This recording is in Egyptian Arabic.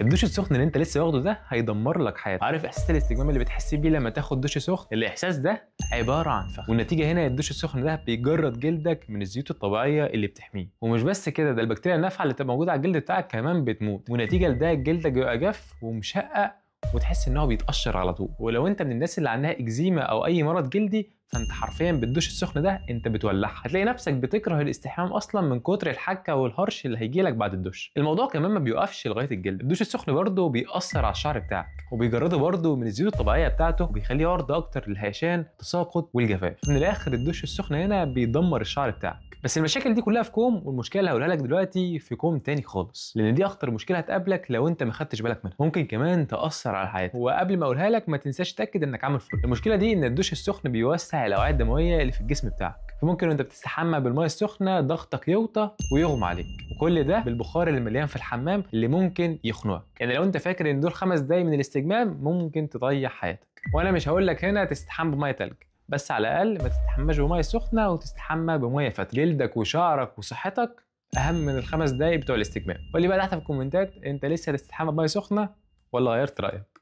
الدش السخن اللي انت لسه واخده ده هيدمر لك حياتك. عارف احساس الاستجمام اللي بتحس بيه لما تاخد دش سخن؟ الاحساس ده عبارة عن فخ. والنتيجة هنا الدش السخن ده بيجرد جلدك من الزيوت الطبيعية اللي بتحميه. ومش بس كده، ده البكتيريا النافعة اللي بتبقى موجودة على الجلد بتاعك كمان بتموت، ونتيجة لده جلدك بيبقى جاف ومشقق وتحس ان هو بيتقشر على طول. ولو انت من الناس اللي عندها اكزيما او اي مرض جلدي، فانت حرفيا بالدش السخن ده انت بتولعها. هتلاقي نفسك بتكره الاستحمام اصلا من كتر الحكة والهرش اللي هيجي لك بعد الدش. الموضوع كمان ما بيوقفش لغاية الجلد، الدش السخن برده بيأثر على الشعر بتاعك وبيجرده برده من الزيوت الطبيعية بتاعته، وبيخليه عرضه اكتر للهيشان، التساقط والجفاف. من الاخر الدش السخن هنا بيدمر الشعر بتاعك. بس المشاكل دي كلها في كوم، والمشكلة اللي هقولها لك دلوقتي في كوم تاني خالص، لان دي اخطر مشكلة هتقابلك لو انت ما خدتش بالك منها، ممكن كمان تاثر على حياتك. وقبل ما اقولها لك ما تنساش تتاكد انك عامل follow. المشكلة دي ان الدش السخن بيوسع الاوعية الدموية اللي في الجسم بتاعك، فممكن وانت بتستحمى بالمية السخنة ضغطك يوطى ويغمى عليك، وكل ده بالبخار اللي مليان في الحمام اللي ممكن يخنقك. يعني لو انت فاكر ان دول 5 دقايق من الاستجمام ممكن تضيع حياتك. وانا مش هقول لك هنا تستحمى بميه تلج، بس على الاقل ما تستحماش بميه سخنة وتستحمى بميه فاتره. جلدك وشعرك وصحتك اهم من ال5 دقايق بتوع الاستجمام. قول لي بقى تحت في الكومنتات، انت لسه هتستحمى بميه سخنة ولا غيرت رايك؟